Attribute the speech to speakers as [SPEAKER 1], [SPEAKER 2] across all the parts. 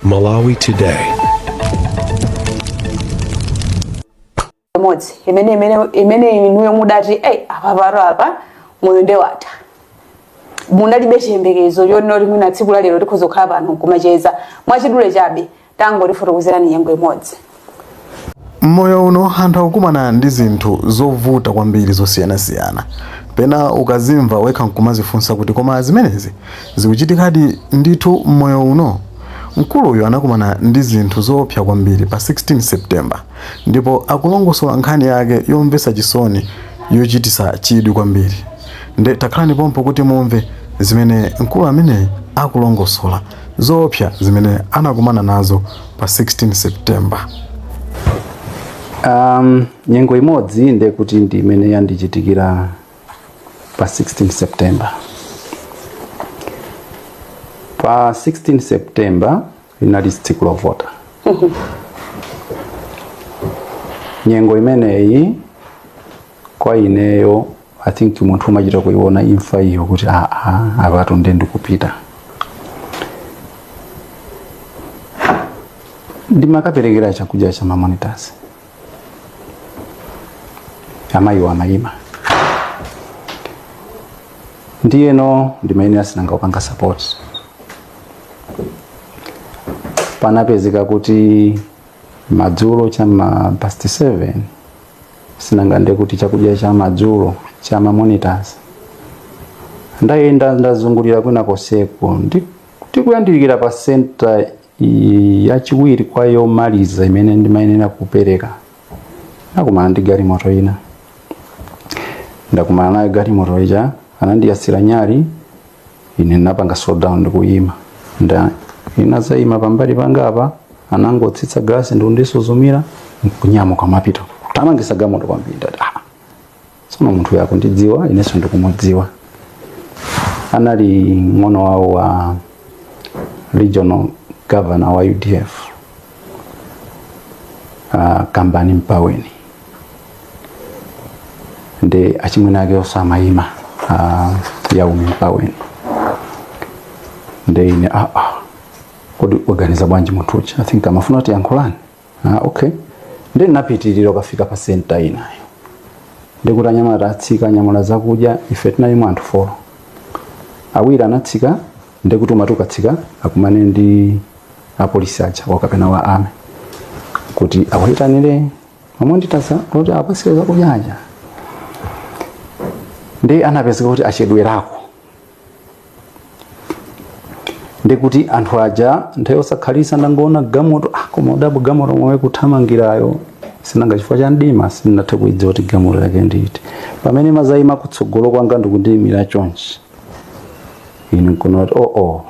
[SPEAKER 1] Malawi Today.
[SPEAKER 2] Imodzi imene inuyo mudati, "Ei, apaparo apa moyo nde watha," munalibe chiyembekezo chonoti mwina tsiku la lero tikhoza kukhala pano kumacheza. Mwachidule chabe, tangotifotokozerani nyengo imodzi.
[SPEAKER 3] Mmoyo uno anthu akukumana ndi zinthu zovuta kwambiri zosiyanasiyana. Pena ukazimva wekha nkumazifunsa kuti koma zimenezi zikuchitikadi ndithu mmoyo uno? Mkuluyu anakumana ndi zinthu zoopsa kwambiri pa 16 September ndipo akulongosola nkhani yake yomvetsa chisoni yochititsa chidwi kwambiri. Nde takhalani pompo kuti mumve zimene mkulu ameneyi akulongosola zoopsa zimene anakumana nazo pa 16 September.
[SPEAKER 4] Nyengo imodzi ndekuti ndi imene yandichitikira pa 16 September. Pa 16 September linali tsiku lovota. Nyengo imeneyi kwa ineyo, I think munthu umachita kuiona imfa iyo kuti aa, apatu nde ndikupita. Ndimakaperekera chakudya cha mamonitors, amayiwo amayima, ndiyeno ndimayenera sinanga kupanga support. Panapezeka kuti madzulo cha ma past 7, sinanga ndekuti chakudya cha madzulo cha ma monitors, ndayenda ndazungulira kwina konseko, ndikuyandikira pa center yachiwiri kwa yomaliza imene ndimayenera kupereka, nakumana ndi galimoto ina. Ndakumana nayo galimoto ija, anandiyatsira nyali, ine ndinapanga slow down ndikuyima. Nda inazayima pambali panga apa, anangotsitsa glasi ndikundisuzumira, nkunyamuka mapita kuthamangisa galimoto kwambiri. Ndati, "Ah, tsono munthu uyu akundidziwa, inenso ndikumudziwa." Anali mng'ono wawo wa regional governor wa UDF, Kambani Mpaweni, ndi achimwene ake onse amayima, Yaumi Mpaweni. Nde ine, "Ah, ah, kodi waganiza bwanji munthu uja? I think amafuna kuti yankhulani. Ah, okay." Ndi napitirira ukafika pa center inayo, ndikuti anyamata atsika, anyamula zakudya. Ife tinalimo anthu 4, awiri anatsika, ndikuti umati ukatsika akumane ndi apolisi aja wakapena wa army kuti awayitanire mamonitors kuti apasire zakudya aja. Ndi anapezeka kuti achedwerako, ndikuti anthu aja nthawi yosakhalisa ndangoona gamoto. Ah, koma udabo gamoto momwe kuthamangirayo, sinanga chifukwa cha mdima sindinathe kuidziwa kuti gamoto yake nditi. Pamene mazayima kutsogolo kwanga ndikundiyimira chonchi, ine nkuona kuti oh, oh,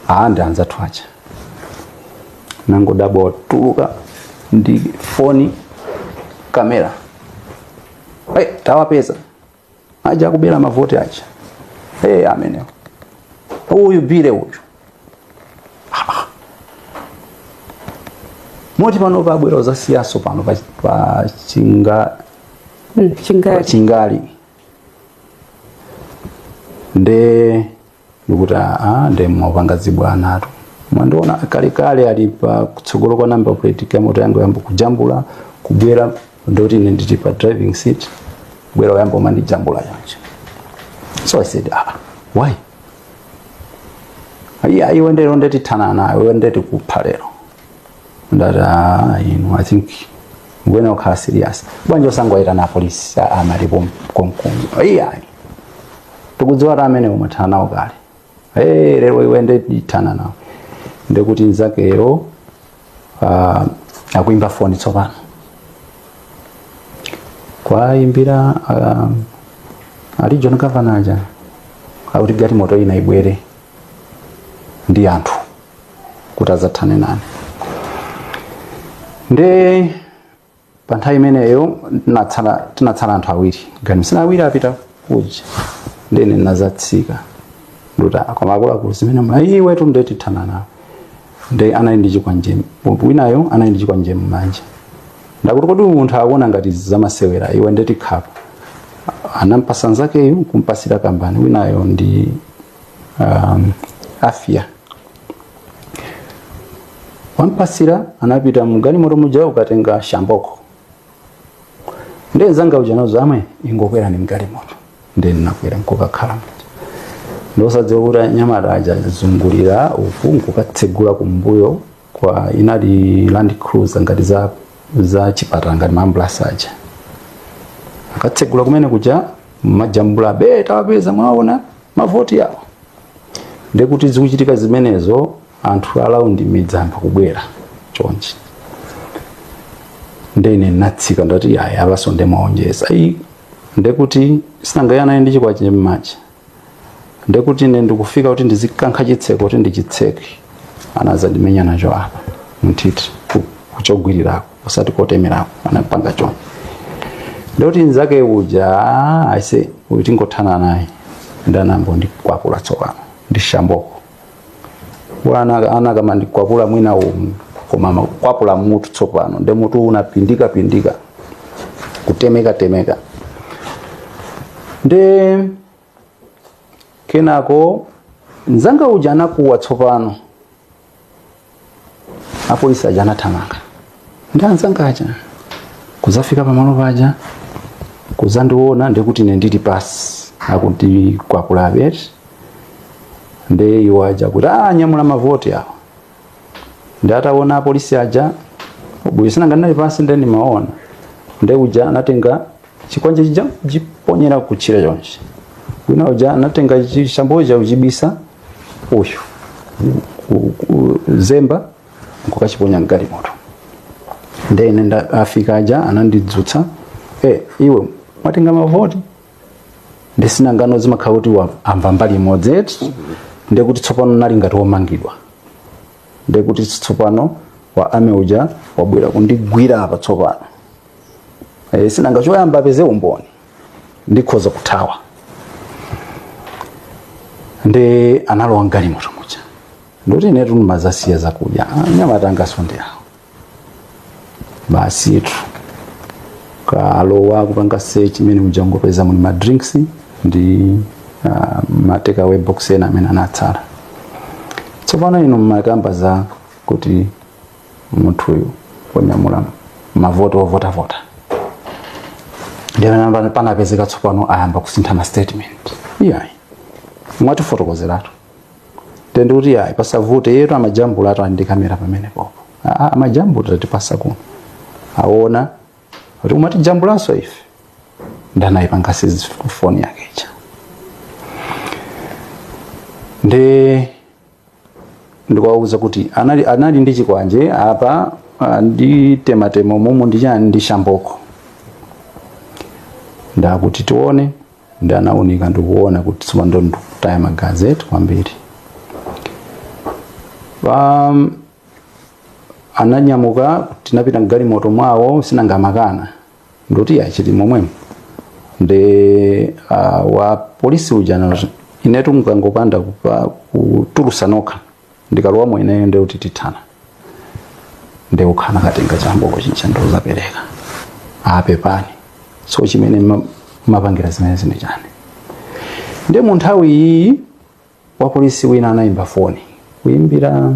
[SPEAKER 4] aa, ndi anzathu aja. Nangodabwa watuluka ndi foni, kamera, "Hey, tawapeza aja akubera mavoti aja. Hey, amenewo, uyu bile uyu." Ah. Moti pano pabwera uzasiyaso pano pa chinga
[SPEAKER 2] Chingali.
[SPEAKER 4] Pa Chingali. Nde ndikuti, "Aa, nde mwapanga zibwanatu, mwandiona kalekale." Ali pa kutsogolo kwa number plate, galimoto yangu yamba kujambula kubwera, ndoti ine nditi pa driving seat, bwera uyamba umandijambula choncho. So I said, "Ah, why?" "Iya, iwe ndero ndetithana nawe, iwe ndetikupha lero." Ndati, "Ah, inu, I think ngwene ukhala serious bwanji osangoyitana apolisi amalipo konkuno?" "Iya, tikudziwa kuti amene umathana nawo kale. Hey, lero iwe ndetithana nawo." Ndekuti nzakeyo akuimba foni tsopano, kwayimbira a regional governor aja, akuti galimoto ina ibwere ndi anthu kuti adzathane nane. Nde pa nthawi imeneyo tinatsala anthu awiri, ganisina awiri apita kuja, ndene nazatsika nduti, "Koma akuluakulu, zimene iwe tu ndetithana nawo." Nde anali ndi chikwanje, winayo anali ndi chikwanje mmanja. Ndakuti, "Kodi munthu akuona ngati zamasewera? Iwe ndetikhapa." Anampasa nzakeyu, kumpasira Kambani, winayo ndi Afia. Wampasira anapita mgalimoto muja ukatenga shamboko. Ndiye nzanga uja nazo amwe ingokwera ni mgalimoto. Ndiye ndinakwera nkukakhala muja. Ndosadziwa kuti anyamata aja azungulira uku nkukatsegula kumbuyo kwa inali Land Cruiser ngati za chipatala, ngati ma ambulance aja. Akatsegula kumene kuja majambula be tawapeza, mwaona mavoti yawo. Ndekuti zikuchitika zimenezo, anthu around midzamba kubwera chonchi. Ndene natsika, ndati ayi, apaso ndemaonjeza ayi. Ndekuti sinangayana ndi chikwanje m'manja, ndekuti ine ndikufika kuti ndizikankha chitseko kuti ndichitseke, anaza ndimenya nacho apa mthiti kuchogwirirako, usati kotemerako, anapanga chonchi. Ndikuti nzake uja aise uyu tingothana naye, ndanambo ndikwapula tsopano ndi shamboko. Bwana ana kama ndikwapula mwina umu, koma makwapula mutu tsopano, ndi mutu unapindika pindika, kutemeka temeka. Ndi kenako nzanga uja anakuwa tsopano, apolisi aja anathamanga ndi anzanga aja kuzafika pamalo paja kuzandiona. Ndikuti ine ndili pasi akundikwapula abeti, ndi iwo aja kuti ah, nyamula mavoti awo. Ndi ataona apolisi aja bwino, sinanga ndinali pansi, ndi ndimaona. Ndi uja anatenga chikwanje chija chiponyera kutchire chonchi, wina uja anatenga chishambo cha kuchibisa uyu zemba nkukachiponya mgalimoto. Ndi ine afika aja anandidzutsa, iwe mwatenga mavoti. Ndisinangano zimakhala kuti amva mbali imodzi eti. Ndekuti tsopano nali ngati womangidwa. Ndekuti tsopano wa ame uja wabwera kundigwira apa tsopano. Sinanga choyamba apeze umboni ndikhoza kuthawa. Ndi analowa mgalimoto muja, ndoti inetu ndimazasiya zakudya, anyamata angasonde awo basi tu kalowa kupanga search imene uja ngopeza muli ma drinks ndi ma take away box ena amene anatsala. Tsopano inu mmakamba za kuti munthuyu wanyamula mavoti ovotavota, ndi amene panapezeka tsopano ayamba kusintha ma statement. Iyayi, mwatifotokozeratu tende kuti yayi, pasavute yetu amajambula atu ndi kamera pamene popo. Amajambula tatipasa kuno aona kuti umatijambulanso ife, ndanayipanga foni yake ija. Ndi ndikuwauza kuti anali ndi chikwanje apa, ndi tematema mumu ndi chani ndi shamboko. Ndakuti tione, ndi anaunika ndikuona kuti tsopano ndikutaya magazeti kwambiri. Ananyamuka, tinapita mgalimoto mwawo, sinangamakana ndoti achiti momwemo. Ndi wa polisi uja anati inetu mukangopanda kutulusa nokha ndikalowa ineyo ndi kuti tithana. Ndi ukhana katenga chamboko chicha ndozapereka apepani. So chimene mapangira zimene zine chani? Ndi mu nthawi iyi wa polisi wina anayimba foni kuyimbira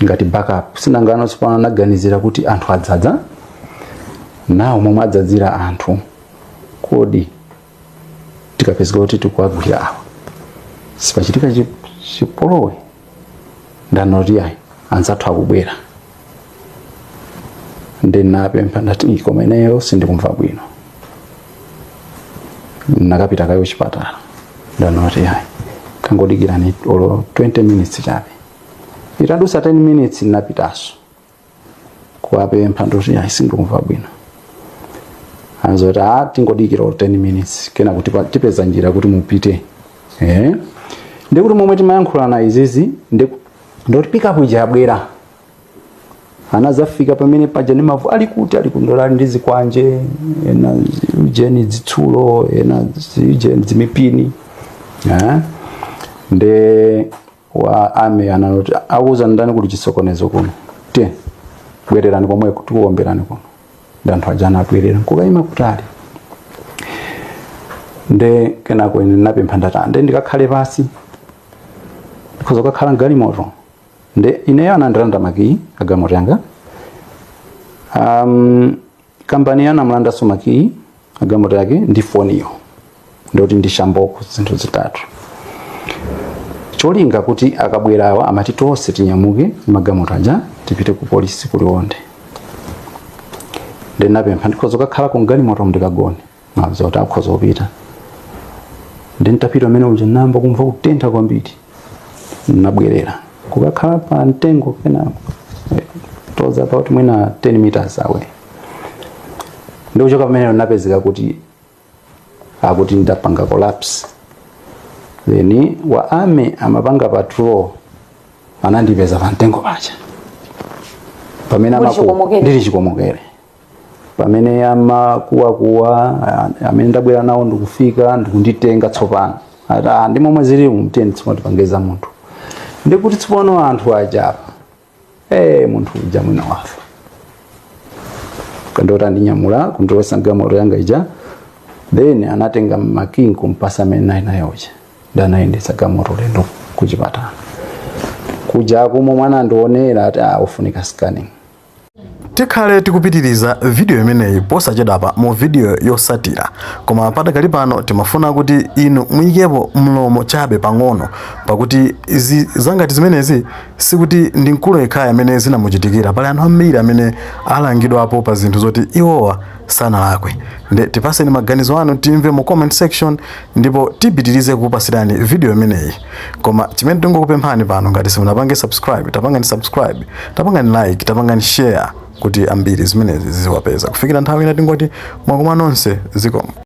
[SPEAKER 4] ngati backup. Sinangano tsopano anaganizira kuti anthu adzadza nawo momwe adzadzira anthu, kodi tikapezeka kuti tikuwagwira awa sipachitika chipolowe? Ndanoti ayi, anzathu akubwera. Ndinapempha ndati koma ineyo sindikumva bwino, nakapita kayo kuchipatala. Ndanoti ayi, kangodikirani olo 20 minutes chabe. Itadusa 10 minutes napitanso kuwapempha, ndoti ayi, sindikumva bwino. Anzoti a tingodikira olo 10 minutes kena kuti tipeza njira kuti mupite. Ndikuti momwe timayankhulana izizi, ndoti pickup ija yabwera, anazafika pamene paja ndi mavu ali kuti ali kundola ali ndi zikwanje ena ujeni zitsulo ena ujeni zimipini. Nde wa ame ananoti akuza ndani kuti chisokonezo kuno, tiye bwererani komweko, tikuwomberani kuno. Ndi anthu aja anabwerera nkukayima kutali. Nde kenako ine ndinapempha ndati nde ndikakhale pasi, ndikhoza kukakhala mgalimoto. Nde ineyo anandilanda makiyi agalimoto yanga, kampani anamulandanso makiyi agalimoto yake ndi foniyo, ndoti ndi shamboko, zinthu zitatu, cholinga kuti akabwerawa amati tonse tinyamuke magalimoto aja tipite ku polisi kuliwonde. Ndinapempha ndikhoza kukakhala ku galimoto ndikagone, maza kuti akhoza kupita. Ndi ntapita umene uja namba kumva kutentha kwambiri, nabwerera kukakhala pa mtengo pena, it was about mwina 10 meters away. Ndikuchoka pamene napezeka kuti akuti ndapanga collapse. Then wa army amapanga patrol anandipeza pa mtengo paja pamene
[SPEAKER 2] Muli chikomokere?
[SPEAKER 4] Ndili chikomokere. Pamene amakuwakuwa amene ndabwera nawo ndikufika ndikunditenga tsopano, ati, "Ah, ndi momwe zili mumteni tsopano tipangeza munthu." Ndikuti tsopano anthu aja apa, munthu uja mwina wafa. Kandoti andinyamula kundilowesa galimoto yanga ija, then anatenga makiyi kumpasa amene nayi naye uja, ndi anayendetsa galimoto ulendo kuchipatala kuja. Kumwe mwana andionera ati, "Ah, ufunika scanning."
[SPEAKER 3] Tikhale tikupitiriza video imeneyi posachedwapa mu video yosatira, koma padakali pano timafuna kuti inu muyikepo mlomo chabe pang'ono, pakuti izi zangati zimenezi sikuti ndi mkulu yekhayo amene zinamuchitikira. Pali anthu ambiri amene alangidwapo pa zinthu zoti iwowa sanalakwe. Nde tipaseni maganizo anu timve mu comment section, ndipo tipitirize kukupasirani video imeneyi. Koma chimene tingokupemphani pano, ngati simunapange subscribe, tapangani subscribe, tapangani like, tapangani share kuti ambiri zimenezi ziziwapeza. Kufikira nthawi ina tingoti mwakoma nonse, zikomo.